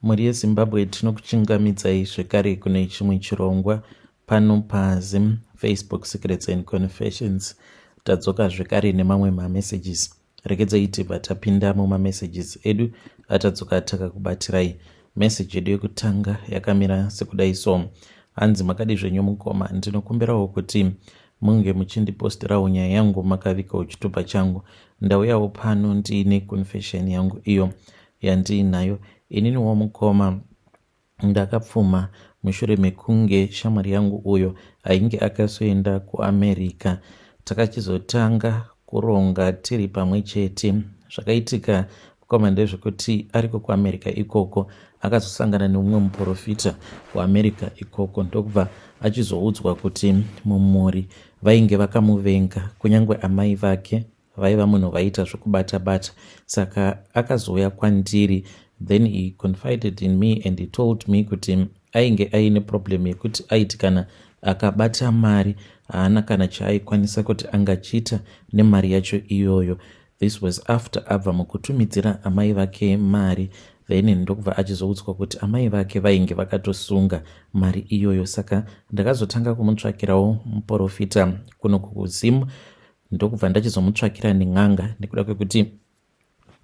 Mhuri yeZimbabwe, tinokuchingamidzai zvekare kune chimwe chirongwa pano paZim Facebook Secrets and Confessions. Tadzoka zvekare nemamwe mamessages. Regedzai tibva tapinda mumamessages edu atadzoka takakubatirai. Message yedu yekutanga yakamira sekudai so. Hanzi, "Makadi zvenyu mukoma? Ndinokumbirawo kuti munge muchindipostirawo nyaya yangu makavikawo chitupa changu. Ndauyawo pano ndiine confession yangu iyo yandiinayo. Ininiwo mukoma, ndakapfuma mushure mekunge shamwari yangu uyo ainge akasoenda kuAmerica, takachizotanga kuronga tiri pamwe chete. Zvakaitika mukoma ndezvekuti ariko kuAmerica ikoko akazosangana nemumwe muprofita kuAmerica ikoko, ndokubva achizoudzwa kuti mumhuri vainge vakamuvenga, kunyange amai vake vaiva munhu vaiita zvokubata bata. Saka akazouya kwandiri, then he confided in me and he told me kuti ainge aine problem yekuti aiti kana akabata mari haana kana chaaikwanisa kuti angachiita nemari yacho iyoyo. This was after abva mukutumidzira amai vake mari, then ndokubva achizoudzwa kuti amai vake vainge vakatosunga mari iyoyo. Saka ndakazotanga kumutsvakirawo muprofita kuno kuZim, ndokubva ndachizomutsvakira nen'anga, nekuda kwekuti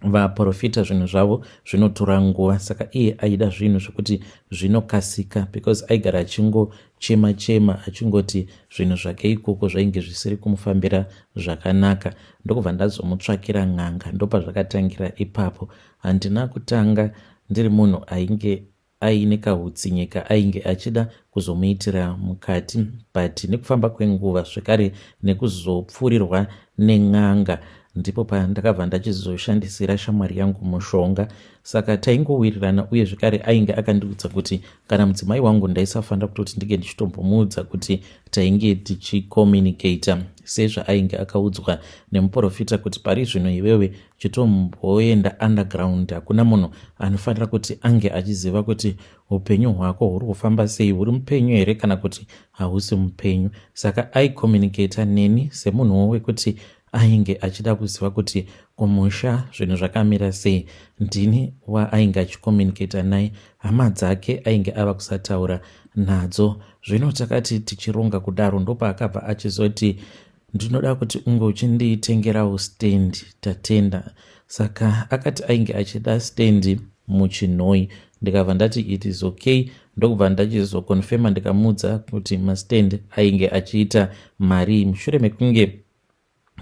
vaprofita zvinhu zvavo zvinotora nguva. Saka iye aida zvinhu zvekuti zvinokasika, because aigara achingochema chema achingoti zvinhu zvake ikoko zvainge zvisiri kumufambira zvakanaka. Ndokubva ndazomutsvakira n'anga, ndopazvakatangira ipapo. Handina kutanga ndiri munhu ainge aine kahutsinye kaainge achida kuzomuitira mukati, but nekufamba kwenguva zvekare nekuzopfuurirwa nen'anga, ndipo pandakabva ndachizoshandisira shamwari yangu mushonga. Saka taingowirirana, uye zvekare ainge akandiudza kuti kana mudzimai wangu ndaisafanira kutoti ndinge ndichitombomuudza kuti tainge tichicommunicata, sezvaainge akaudzwa nemuprofita kuti pari zvino iwewe chitomboenda underground, hakuna munhu anofanira kuti ange achiziva kuti upenyu hwako huri kufamba sei, huri mupenyu here kana kuti hausi mupenyu. Saka aicommunicata neni semunhuwo wekuti ainge achida kuziva kuti kumusha zvinhu zvakamira sei. Ndini waainge achicommunicata naye, hama dzake ainge ava kusataura nadzo. Zvino takati tichironga kudaro, ndopaakabva achizoti, 'Ndinoda kuti unge uchinditengerawo stand, Tatenda.' Saka akati ainge achida stand muChinhoi. Ndikabva ndati it is okay, ndokubva ndachizoconfirma, ndikamuudza kuti mastand ainge achiita mari. Mushure mekunge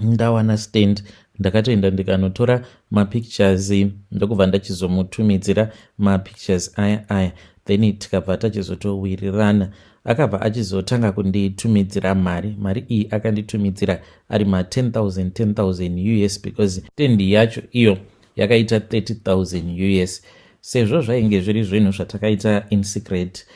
ndawana stand, ndakatoenda ndikanotora mapictures, ndokubva ndachizomutumidzira mapictures aya aya, then tikabva tachizotowirirana. Akabva achizotanga kunditumidzira mari. Mari iyi akanditumidzira ari ma10 000 10 000 US, because stand yacho iyo yakaita 30 000 US. Sezvo zvainge zviri zvinhu zvatakaita in secret,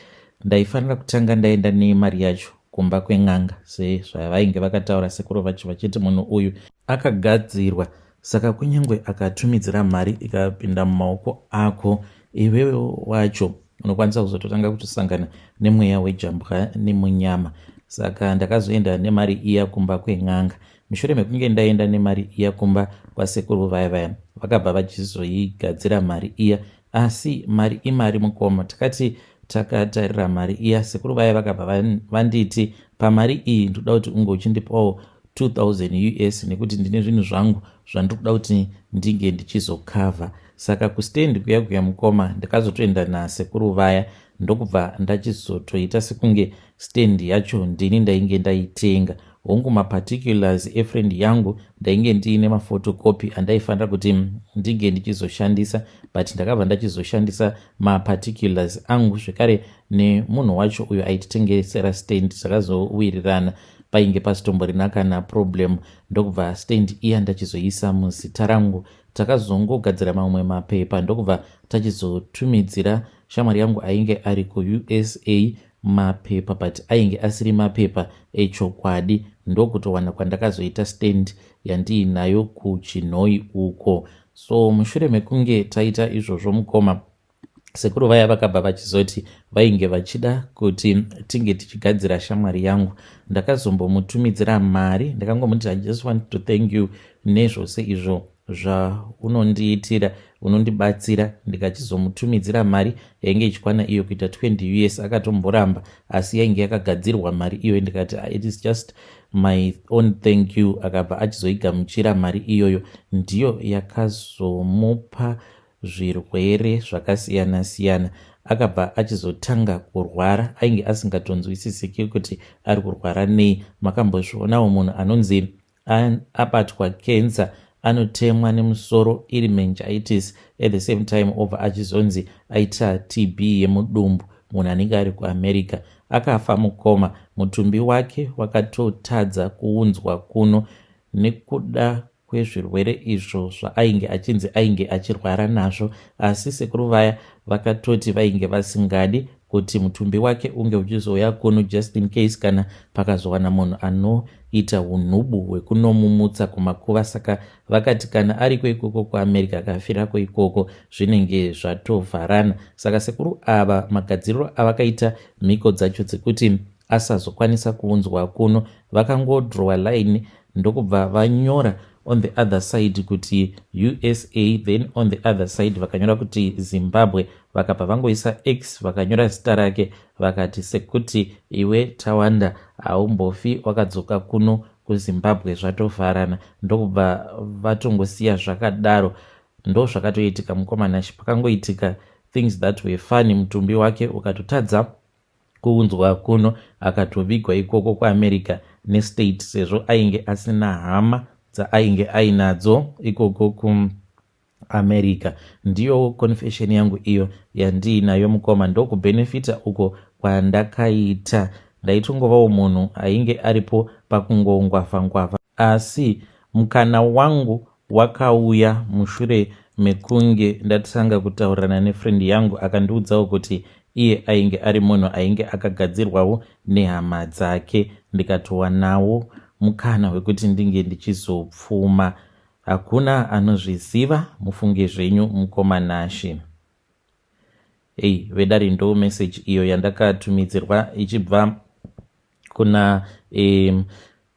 ndaifanira kutanga ndaenda nemari yacho kumba kwen'anga, sezvavainge vakataura sekuru vacho vachiti munhu uyu akagadzirwa, saka kunyange akatumidzira mari ikapinda mumaoko ako, iwewe wacho unokwanisa kuzototanga kutosangana nemweya wejambwa nemunyama. Saka ndakazoenda nemari iya kumba kwen'anga. Mushure mekunge ndaenda nemari iya kumba kwasekuru vaya vaya, vakabva vachizoigadzira mari iya. Asi mari imari mukoma. Takati takatarira mari iya, sekuru vaya vakabva vanditi, 'Pamari iyi ndoda kuti unge uchindipawo 2000 US, nekuti ndine zvinhu zvangu zvandiri kuda kuti ndinge ndichizokavha.' Saka kustand kuya kuya mukoma, ndakazotoenda nasekuru vaya, ndokubva ndachizotoita sekunge stand yacho ndini ndainge ndaitenga. Hongu, maparticulars efriend yangu ndainge ndiine maphotocopy andaifanira kuti ndinge ndichizoshandisa, but ndakabva ndachizoshandisa maparticulars angu zvekare nemunhu wacho uyo aititengesera stand. Takazowirirana, painge pasitomborina kana problem, ndokubva stand iya ndachizoisa muzita rangu. Takazongogadzira mamwe mapepa, ndokubva tachizotumidzira shamwari yangu ainge ari kuUSA mapepa, but ainge asiri mapepa echokwadi. Ndokutowana kwandakazoita stand yandiinayo kuChinhoi uko. So mushure mekunge taita izvozvo mukoma, sekuru vaya vakabva vachizoti vainge vachida kuti tinge tichigadzira shamwari yangu. Ndakazombomutumidzira mari, ndakangomuti, 'I just want to thank you nezvose izvo. zvaunondiitira, unondibatsira. Ndikachizomutumidzira mari yainge ichikwana iyo kuita 20 US. Akatomboramba, asi yainge yakagadzirwa mari iyoyo. Ndikati, ah, it is just my own thank you. Akabva achizoigamuchira mari iyoyo. Ndiyo yakazomupa zvirwere zvakasiyana siyana. Akabva achizotanga kurwara, ainge asingatonzwisisiki kuti ari kurwara nei. Makambozvionawo munhu anonzi abatwa cancer, anotemwa nemusoro iri meningitis, at the same time obva achizonzi aita TB yemudumbu? Munhu anenge ari kuAmerica akafa, mukoma. Mutumbi wake wakatotadza kuunzwa kuno nekuda kwezvirwere izvo zvaainge achinzi ainge achirwara nazvo. Asi sekuru vaya vakatoti vainge vasingadi kuti mutumbi wake unge uchizouya kuno, just in case kana pakazowana munhu anoita unhubu hwekunomumutsa kumakuva. Saka vakati kana ariko ikoko kuAmerica, akafirako ikoko, zvinenge zvatovharana. Saka sekuru ava, magadziriro avakaita mhiko dzacho dzekuti asazokwanisa kuunzwa kuno, vakangodrowa line, ndokubva vanyora on the other side kuti USA, then on the other side vakanyora kuti Zimbabwe. Vakabva vangoisa X, vakanyora zita rake, vakati sekuti iwe Tawanda haumbofi wakadzoka kuno kuZimbabwe, zvatovharana. Ndokubva vatongosiya zvakadaro. Ndo zvakatoitika, mukomanashi. Pakangoitika things that were funny, mutumbi wake ukatotadza kuunzwa kuno, akatovigwa ikoko kuAmerica nestate, sezvo ainge asina hama dzaainge ainadzo ikoko kuAmerica. Ndiyo confession yangu iyo yandiinayo, mukoma. Ndokubhenefita uko kwandakaita. Ndaitongovawo munhu ainge aripo pakungongwavha ngwavha, asi mukana wangu wakauya mushure mekunge ndatanga kutaurirana nefriend yangu. Akandiudzawo kuti iye ainge ari munhu ainge akagadzirwawo nehama dzake. Ndikatowanawo mukana wekuti ndinge ndichizopfuma. Hakuna anozviziva, mufunge zvenyu, mukoma Nashe. Ei vedari, ndo message iyo yandakatumidzirwa ichibva kuna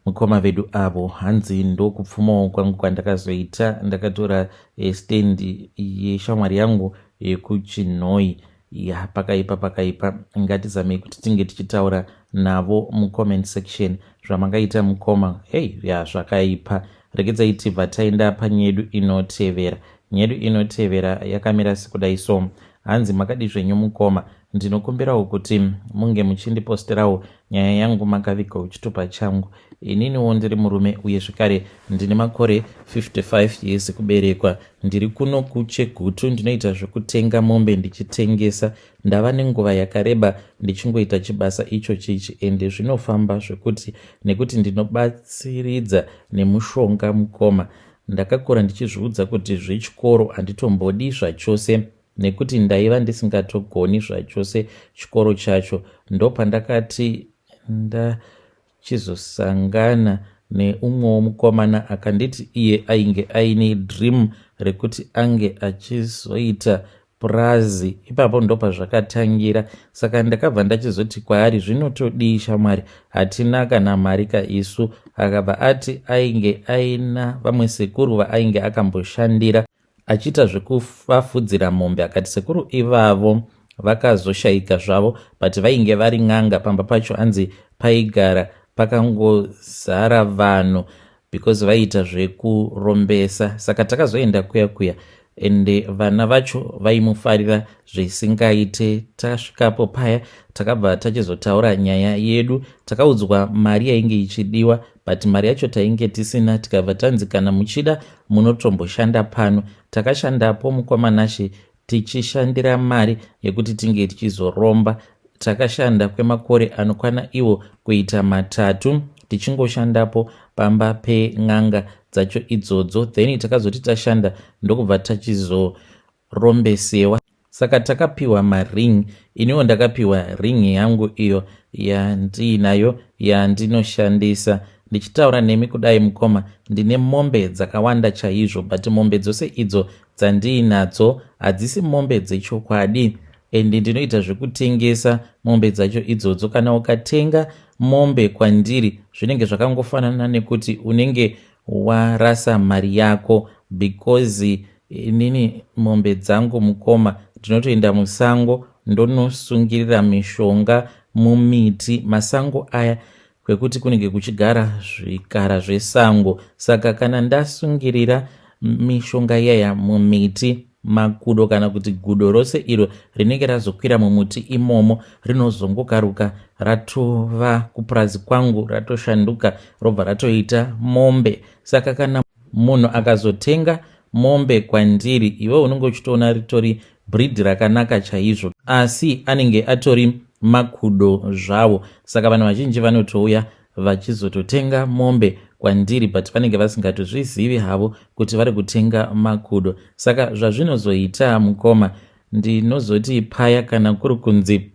mukoma vedu avo. Hanzi ndokupfumawo kwangu kwandakazoita. Ndakatora stand yeshamwari yangu yekuChinhoi. Ya, pakaipa, pakaipa. Ngatizamei kuti tinge tichitaura navo mucomment section zvamangaita, mukoma. Hei, ya, zvakaipa. Regedzai tibva taenda panyedu inotevera. Nyedu inotevera yakamira sekudai so. Hanzi, makadi zvenyu mukoma? Ndinokumbirawo kuti munge muchindiposterawo nyaya yangu makavigawo chitupa changu. Ininiwo ndiri murume, uye zvekare ndine makore 55 years kuberekwa. Ndiri kuno kuChegutu, ndinoita zvekutenga mombe ndichitengesa. Ndava nenguva yakareba ndichingoita chibasa icho chichi, ende zvinofamba zvekuti, nekuti ndinobatsiridza nemushonga. Mukoma, ndakakura ndichizviudza kuti zvechikoro handitombodi zvachose, nekuti ndaiva ndisingatogoni zvachose chikoro chacho. Ndopandakati ndachizosangana neumwewo mukomana akanditi iye ainge aine dream rekuti ange achizoita purazi. Ipapo ndopazvakatangira. Saka ndakabva ndachizoti kwaari, zvinotodii shamwari, hatina kana mari kaisu. Akabva ati ainge aina vamwe sekuru vaainge akamboshandira achiita zvekuvafudzira mombe. Akati sekuru ivavo vakazoshayika zvavo, but vainge vari n'anga. Pamba pacho anzi paigara pakangozara vanhu because vaiita zvekurombesa. Saka takazoenda kuya kuya, ende vana vacho vaimufarira zvisingaite. Tasvikapo paya, takabva tachizotaura nyaya yedu. Takaudzwa mari yainge ichidiwa, but mari yacho tainge tisina. Tikabva tanzi kana muchida munotomboshanda pano. Takashandapo, mukomanashi, tichishandira mari yekuti tinge tichizoromba. Takashanda kwemakore anokwana iwo kuita 3 tichingoshandapo pamba pen'anga dzacho idzodzo. Then takazoti tashanda, ndokubva tachizorombesewa. Saka takapiwa maring. Iniwo ndakapiwa ring yangu iyo yandiinayo yandinoshandisa. Ndichitaura nemi kudai, mukoma, ndine mombe dzakawanda chaizvo, but mombe dzose idzo dzandiinadzo hadzisi mombe dzechokwadi, ende ndinoita zvekutengesa mombe dzacho idzodzo. Kana ukatenga mombe kwandiri, zvinenge zvakangofanana nekuti unenge warasa mari yako. Because inini mombe dzangu mukoma ndinotoenda musango ndonosungirira mishonga mumiti, masango aya kwekuti kunenge kuchigara zvikara zvesango. Saka kana ndasungirira mishonga iyaya mumiti, makudo kana kuti gudo rose iro rinenge razokwira mumuti imomo rinozongokaruka ratova kupurazi kwangu, ratoshanduka robva ratoita mombe. Saka kana munhu akazotenga mombe kwandiri, iwe unenge uchitoona ritori breed rakanaka chaizvo, asi anenge atori makudo zvawo. Saka vanhu vazhinji vanotouya vachizototenga mombe kwandiri, but vanenge vasingatozvizivi havo kuti vari kutenga makudo. Saka zvazvinozoita mukoma, ndinozoti paya kana kuri kunzi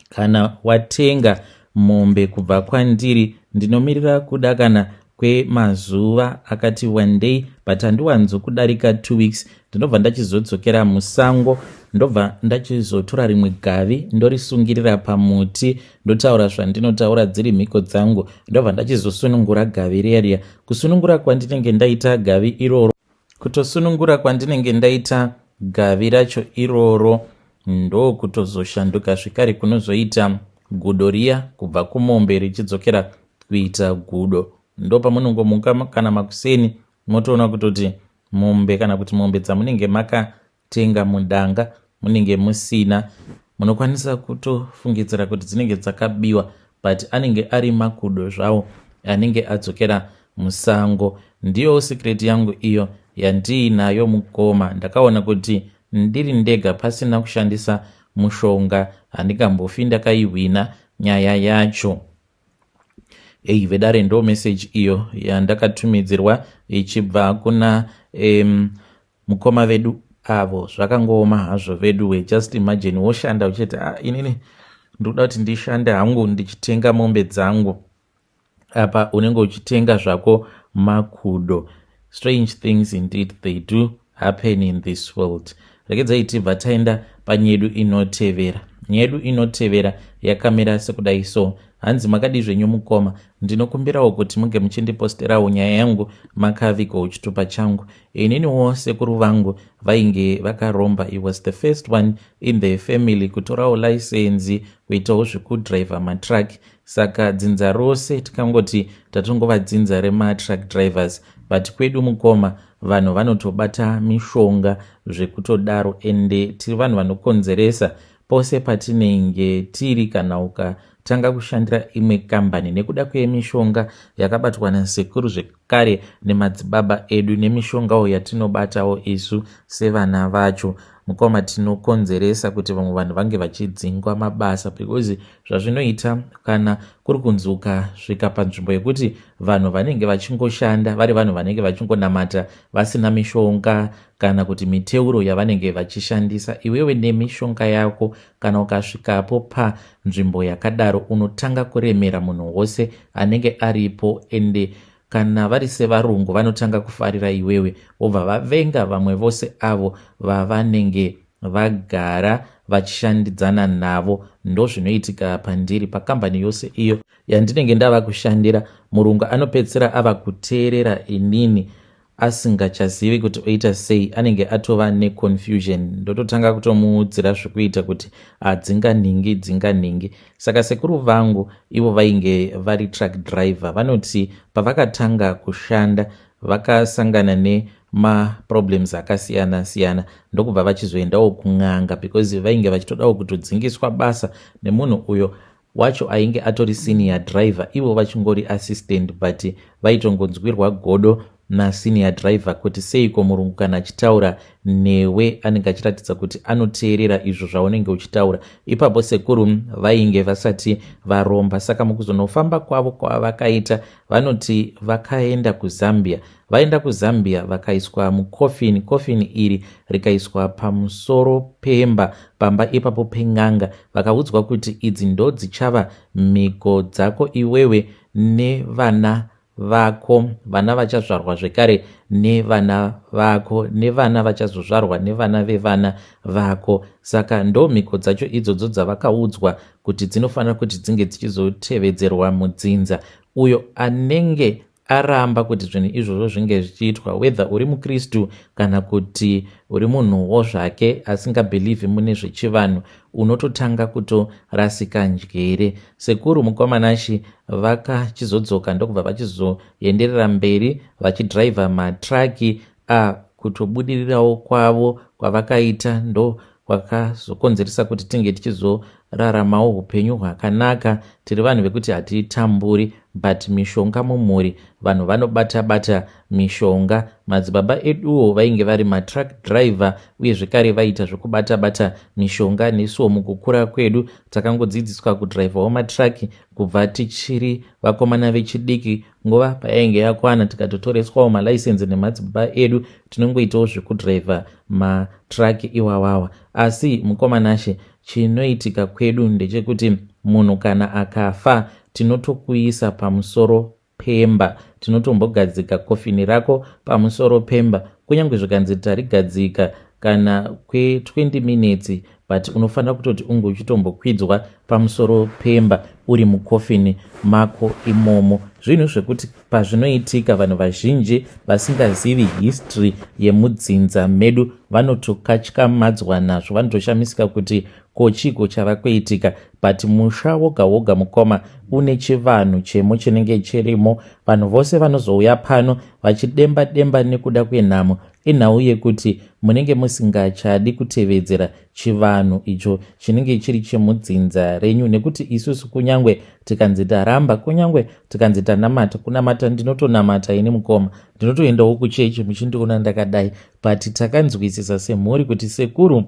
kana watenga mombe kubva kwandiri, ndinomirira kuda kana kwemazuva akati one day, but handiwanzo kudarika 2 weeks. Ndinobva ndachizodzokera musango, ndobva ndachizotora rimwe gavi, ndorisungirira pamuti, ndotaura zvandinotaura, dziri mhiko dzangu, ndobva ndachizosunungura gavi riya. Kusunungura kwandinenge ndaita gavi iroro, kutosunungura kwandinenge ndaita gavi racho iroro, ndokutozoshanduka zvekare kunozoita gudo riya kubva kumombe richidzokera kuita gudo. Ndopamunongomuka kana makuseni motoona kutoti mombe kana kuti mombe dzamunenge makatenga mudanga munenge musina. Munokwanisa kutofungidzira kuti dzinenge dzakabiwa, but anenge ari makudo zvawo anenge adzokera musango. Ndiyo secret yangu iyo yandiinayo mukoma. Ndakaona kuti ndiri ndega pasina kushandisa mushonga handingambofi ndakaihwina nyaya yacho. Ei vedare, ndo message iyo yandakatumidzirwa ichibva kuna mukoma vedu avo. Zvakangooma hazvo vedu we. Just imagine woshanda uchiti, ah, inini ndoda kuti ndishande hangu ndichitenga mombe dzangu, apa unenge uchitenga zvako makudo. Strange things indeed, they do happen in this world. Regedzai tibva taenda panyedu inotevera. Nyedu inotevera yakamira sekudai so. Hanzi, "Makadi zvenyu mukoma? Ndinokumbirawo kuti munge muchindiposterawo nyaya yangu makavigawo chitupa changu. Ininiwo sekuru vangu vainge vakaromba. He was the first one in the family kutorawo license kuitawo zvekudhiraivha matruck. Saka dzinza rose tikangoti tatongova dzinza rematruck drivers. But kwedu mukoma, vanhu vanotobata mishonga zvekutodaro, ende tiri vanhu vanokonzeresa pose patinenge tiri. Kana ukatanga kushandira imwe kambani, nekuda kwemishonga yakabatwa nasekuru zvekare nemadzibaba edu nemishongawo yatinobatawo isu sevana vacho, mukoma, tinokonzeresa kuti vamwe vanhu vange vachidzingwa mabasa, because zvazvinoita kana kuri kunzi ukasvika panzvimbo yekuti vanhu vanenge vachingoshanda vari vanhu vanenge vachingonamata vasina mishonga kana kuti miteuro yavanenge vachishandisa, iwewe nemishonga yako kana ukasvikapo panzvimbo yakadaro, unotanga kuremera munhu wose anenge aripo. Ende kana vari sevarungu, vanotanga kufarira iwewe, vobva vavenga vamwe vose avo vavanenge vagara vachishandidzana navo. Ndozvinoitika pandiri pakambani yose iyo yandinenge ndava kushandira. Murungu anopedzisira ava kuteerera inini asingachazivi kuti oita sei, anenge atova neconfusion. Ndototanga kutomuudzira zvekuita kuti adzinga nhingi, dzinga nhingi. Saka sekuru vangu ivo vainge vari truck driver. Vanoti pavakatanga kushanda vakasangana nemaproblems akasiyana siyana, ndokubva vachizoendawo kun'anga because vainge vachitodawo kutodzingiswa basa nemunhu uyo wacho ainge atori senior driver, ivo vachingori assistant, but vaitongonzwirwa godo nasenior driver kuti seiko murungu kana achitaura newe anenge achiratidza kuti anoteerera izvo zvaunenge uchitaura." Ipapo sekuru vainge vasati varomba. Saka mukuzonofamba kwavo kwavakaita, vanoti vakaenda kuZambia. Vaenda kuZambia vakaiswa mucoffin, coffin iri rikaiswa pamusoro pemba, pamba ipapo pen'anga. Vakaudzwa kuti idzi ndo dzichava mhiko dzako iwewe nevana vako, vana vachazvarwa zvekare nevana vako, nevana vachazozvarwa nevana vevana vako. Saka ndo mhiko dzacho idzodzo dzavakaudzwa kuti dzinofanira kuti dzinge dzichizotevedzerwa mudzinza. Uyo anenge aramba kuti zvinhu izvozvo zvinge zvichiitwa, whether uri mukristu kana kuti uri munhuwo zvake asingabhilivhi mune zvechivanhu, unototanga kutorasika njere. Sekuru mukwamanashi vakachizodzoka ndokubva vachizoenderera mberi vachidhiraivha matraki a kutobudirirawo kwavo kwavakaita ndo kwakazokonzeresa kuti tinge tichizoraramawo upenyu hwakanaka. Tiri vanhu vekuti hatitamburi, but mishonga mumhuri, vanhu vanobata bata mishonga. Madzibaba eduwo vainge vari matruck driver uye zvekare vaiita zvekubata bata mishonga. Nesuwo mukukura kwedu takangodzidziswa kudhiraivhawo matraki kubva tichiri vakomana vechidiki. Nguva payainge yakwana tikatotoreswawo malaisenzi nemadzibaba edu, tinongoitawo zvekudhiraivha matraki iwawawa. Asi mukomanashe, chinoitika kwedu ndechekuti munhu kana akafa, tinotokuisa pamusoro pemba, tinotombogadzika kofini rako pamusoro pemba. Kunyange zvikanzi tarigadzika kana kwe20 minutes, but unofanira kutoti unge uchitombokwidzwa pamusoro pemba uri mukofini mako imomo. Zvinhu zvekuti pazvinoitika, vanhu vazhinji vasingazivi history yemudzinza medu vanotokatyamadzwa nazvo, vanotoshamisika kuti ko chiko chava kuitika. But musha woga woga, mukoma, une chivanhu chemo chinenge chirimo. Vanhu vose vanozouya pano vachidemba demba nekuda kwenhamo, inhau yekuti munenge musingachadi kutevedzera chivanhu icho chinenge chiri chemudzinza renyu. Nekuti isusu kunyange tikanzi taramba, kunyange tikanzi tanamata, kunamata ndinotonamata ini mukoma, ndinotoendawo kuchechi muchindiona ndakadai, but takanzwisisa semhuri kuti sekuru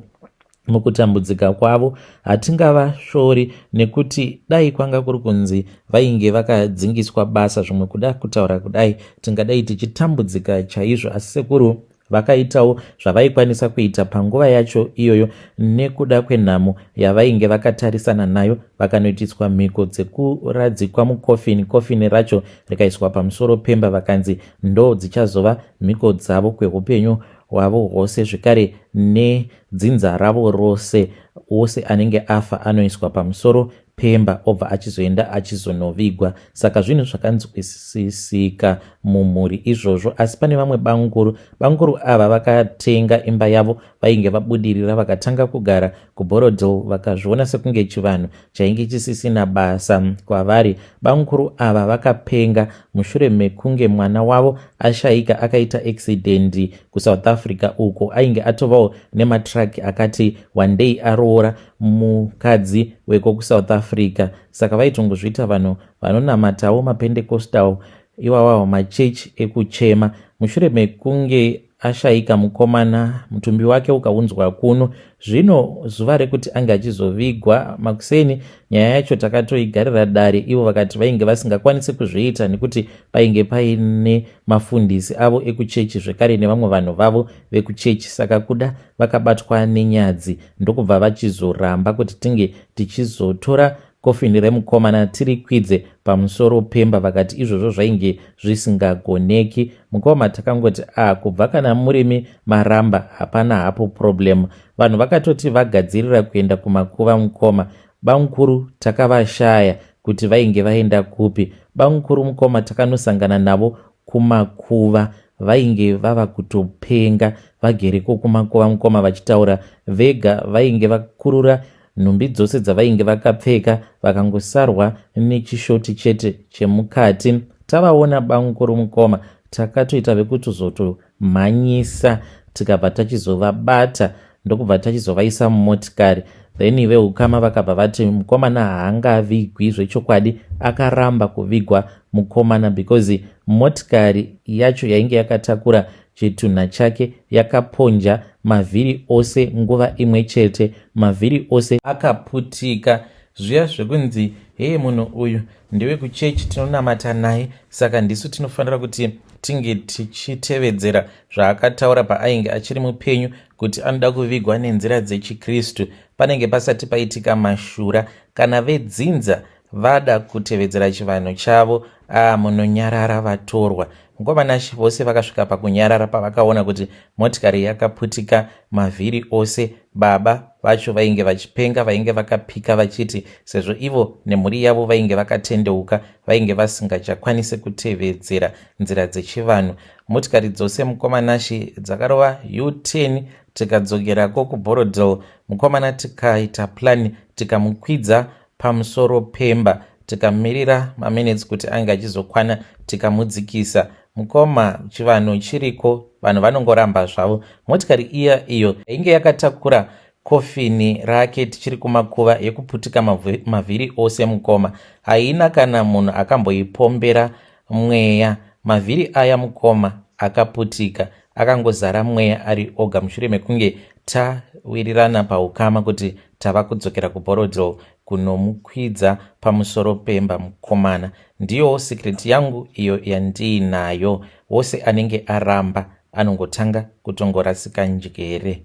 mukutambudzika kwavo hatingavashori, nekuti dai kwanga kuri kunzi vainge vakadzingiswa basa, zvimwe kuda kutaura kudai tingadai tichitambudzika chaizvo. Asi sekuru vakaitawo zvavaikwanisa kuita panguva yacho iyoyo nekuda kwenhamo yavainge vakatarisana nayo. Vakanoitiswa mhiko dzekuradzikwa mukofini, kofini racho rikaiswa pamusoro pemba, vakanzi ndo dzichazova mhiko dzavo kweupenyu hwavo hwose, zvekare nedzinza ravo rose. Wose anenge afa anoiswa pamusoro pemba, obva achizoenda achizonovigwa. Saka zvinhu zvakanzwisisika mumhuri izvozvo. Asi pane vamwe banguru. Banguru ava vakatenga imba yavo, vainge vabudirira, vakatanga kugara kuBorrowdale, vakazviona sekunge chivanhu chainge chisisina basa kwavari. Banguru ava vakapenga mushure mekunge mwana wavo ashayika, akaita accident kuSouth Africa uko ainge atovawo nematraki akati one day, aroora mukadzi weko kuSouth Africa. Saka vaitongozviita vanhu vanonamatawo, mapentecostal iwawawo, machechi ekuchema. Mushure mekunge ashayika mukomana, mutumbi wake ukaunzwa kuno. Zvino zuva rekuti ange achizovigwa makuseni, nyaya yacho takatoigarira dare. Ivo vakati vainge vasingakwanisi kuzviita nekuti painge paine mafundisi avo ekuchechi, zvekare nevamwe vanhu vavo vekuchechi. Saka kuda vakabatwa nenyadzi, ndokubva vachizoramba kuti tinge tichizotora kofini remukomana tirikwidze pamusoro pemba. Vakati izvozvo zvainge zvisingagoneki. Mukoma, takangoti a kubva kana murimi maramba, hapana hapo problem. Vanhu vakatoti vagadzirira kuenda kumakuva, mukoma, bamukuru takavashaya kuti vainge vaenda kupi. Bamukuru, mukoma, takanosangana navo kumakuva, vainge vava kutopenga vagereko kumakuva, mukoma, vachitaura vega. Vainge vakurura nhumbi dzose dzavainge vakapfeka, vakangosarwa nechishoti chete chemukati. Tavaona bamukuru, mukoma, takatoita vekutozotomhanyisa, tikabva tachizovabata, ndokubva tachizovaisa mumotikari. Then veukama vakabva vati mukomana haangavigwi zvechokwadi, akaramba kuvigwa mukomana because motikari yacho yainge yakatakura chitunha chake yakaponja mavhiri ose nguva imwe chete, mavhiri ose akaputika. Zviya zvekunzi heye, munhu uyu ndewekuchechi, tinonamata naye, saka ndisu tinofanira kuti tinge tichitevedzera zvaakataura paainge achiri mupenyu kuti anoda kuvigwa nenzira dzechikristu, panenge pasati paitika mashura. Kana vedzinza vada kutevedzera chivanhu chavo, a munonyarara vatorwa. Mukomanashi vose vakasvika pakunyarara pavakaona kuti motikari yakaputika mavhiri ose. Baba vacho vainge vachipenga, vainge vakapika vachiti sezvo ivo nemhuri yavo vainge vakatendeuka, vainge vasingachakwanisi kutevedzera nzira dzechivanhu. Motikari dzose, mukoma Nashi, dzakarova U10, tikadzokerako kuBorrowdale, mukomana tikaita plan, tikamukwidza pamusoro pemba, tikamirira maminutes kuti ange achizokwana, tikamudzikisa. Mukoma, chivanhu chiriko, vanhu vanongoramba zvavo. Motikari iya iyo yainge yakatakura kofini rake tichiri kumakuva yekuputika mavhiri ose, mukoma, haina kana munhu akamboipombera mweya. Mavhiri aya, mukoma, akaputika akangozara mweya ari oga mushure mekunge tawirirana paukama kuti tava kudzokera kuBorrowdale kunomukwidza pamusoro pemba. Mukomana, ndiyowo secret yangu iyo yandiinayo. Wose anenge aramba anongotanga kutongorasika njere.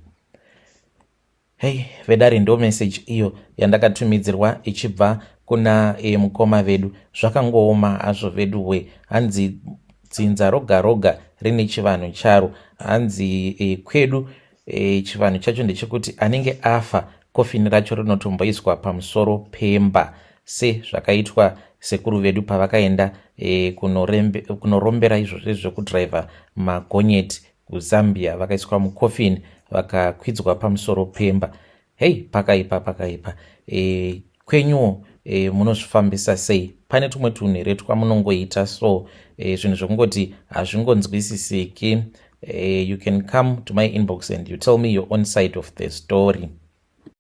Hei vedare, ndo message iyo yandakatumidzirwa ichibva kuna mukoma vedu. Zvakangooma hazvo vedu we. Hanzi dzinza roga roga rine chivanhu charo. Hanzi kwedu chivanhu chacho ndechekuti anenge afa, kofini racho rinotomboiswa pamusoro pemba, sezvakaitwa sekuru vedu pavakaenda kunorombera izvozvo zvekudhiraivha magonyeti kuZambia. Vakaiswa mukofini, vakakwidzwa pamusoro pemba. Hei, pakaipa, pakaipa. Kwenyuwo munozvifambisa sei? Pane tumwe tunhu here twamunongoita so zvinhu zvekungoti hazvingonzwisisiki? You can come to my inbox and you tell me your own side of the story.